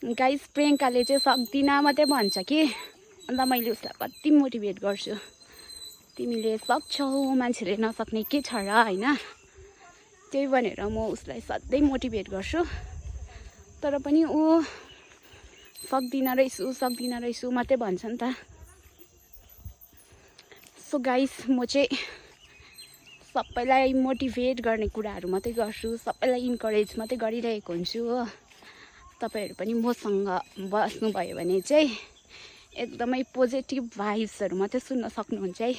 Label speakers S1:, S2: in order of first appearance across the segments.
S1: guys प्रियङ्काले चाहिँ सक्दिनँ मात्रै भन्छ कि अन्त मैले उसलाई कति मोटिभेट गर्छु तिमीले सक्छौ मान्छेले नसक्ने के छ र हैन त्यही भनेर म उसलाई सधैँ मोटिभेट गर्छु तर पनि ऊ सक्दिनँ रहेछु मात्रै भन्छ नि त सो गाइस म चाहिँ सबैलाई मोटिभेट गर्ने कुराहरू मात्रै गर्छु सबैलाई इन्करेज मात्रै गरिरहेको हुन्छु हो तपाईहरु पनि मसँग बस्नुभयो भने चाहिँ एकदमै पोजिटिभ भाइब्सहरू मात्रै सुन्न सक्नुहुन्छ है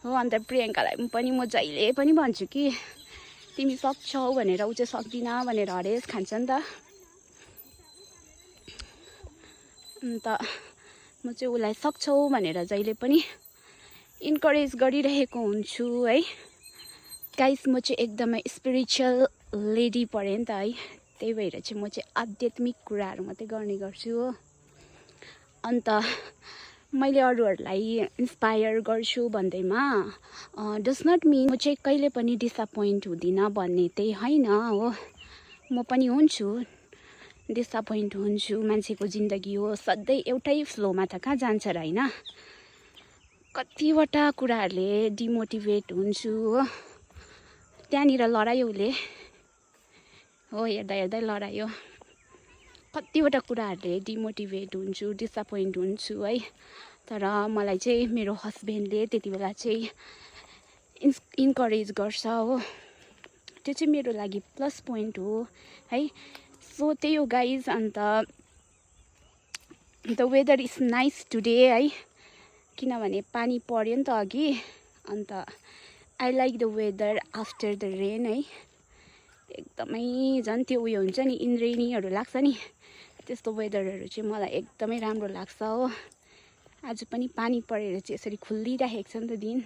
S1: हो अन्त प्रियङ्कालाई पनि म जहिले पनि भन्छु कि तिमी सक्छौ भनेर उ चाहिँ सक्दिन भनेर हरेस खान्छ नि त अन्त म चाहिँ उलाई सक्छौ भनेर जहिले पनि इन्करेज गरिरहेको हुन्छु है गाइस म चाहिँ एकदमै स्पिरिचुअल लेडी परेँ नि त है त्यही भएर चाहिँ म चाहिँ आध्यात्मिक कुराहरू मात्रै गर्ने गर्छु हो अन्त मैले अरूहरूलाई इन्स्पायर गर्छु भन्दैमा डज नट मिन म चाहिँ कहिले पनि डिसअपोइन्ट हुँदिनँ भन्ने त्यही होइन हो म पनि हुन्छु डिसअपोइन्ट हुन्छु मान्छेको जिन्दगी हो सधैँ एउटै फ्लोमा त कहाँ जान्छ र होइन कतिवटा कुराहरूले डिमोटिभेट हुन्छु हो त्यहाँनिर लडायो उसले हो हेर्दा लडायो कतिवटा कुराहरूले डिमोटिभेट हुन्छु डिसअपोइन्ट हुन्छु है तर मलाई चाहिँ मेरो हस्बेन्डले त्यति बेला चाहिँ इन्करेज गर्छ हो त्यो चाहिँ मेरो लागि प्लस पोइन्ट हो है सो त्यही हो गाइज अन्त the weather is nice today है किनभने पानी पर्यो नि त अघि अन्त I like the weather after the rain है एकदमै झन् त्यो उयो हुन्छ नि इन्द्रेणीहरू लाग्छ नि त्यस्तो वेदरहरू चाहिँ मलाई एकदमै राम्रो लाग्छ हो आज पनि पानी परेर चाहिँ यसरी खुल्लिरहेको छ नि त दिन